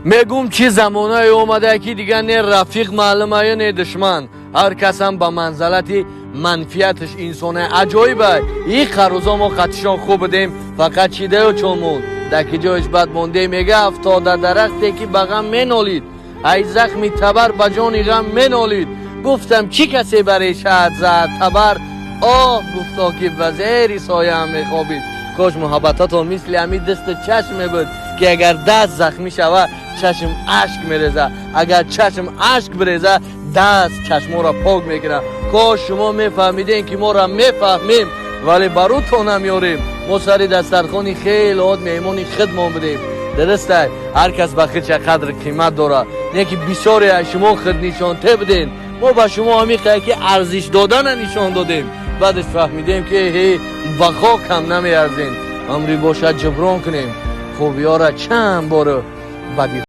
Мегум, чӣ замонае омада, ки дигар не рафиқ маълумаю, не душман. Ҳар касам ба манзалати манфиаташ инсоне аҷоиба. И қарузо мо қатишон хуб будем, фақат чидаю чон монд, даки ҷоиш бад монде. Мега, афтода дарахте, ки ба ғам менолид, ай захми табар ба ҷони ғам менолид. Гуфтам, чӣ касе ба решаат зад табар? Оҳ, гуфто, ки ба зери сояам мехобид. Кош муҳаббататон мисли ҳамин дасту чашм мебуд, ки агар даст захмӣ шава, чашм ашк мереза, агар чашм ашк биреза, даст чашморо пок мекунад. Кош шумо мефаҳмидем, ки моро мефаҳмем, вале ба рӯтон намеёрем. Мо сари дастархони хеле од меҳмони худмон будем. Дурустай, ҳар кас ба худша қадр қимат дорад, не ки бисёре аз шумо худнишонте будем. Мо ба шумо ҳамиқае ки арзиш додана нишон додем, баъдаш фаҳмидем, ки ҳе, ба хок ҳам намеарзем. Амри бошад, ҷуброн кунем хубиёра чанд бору бади.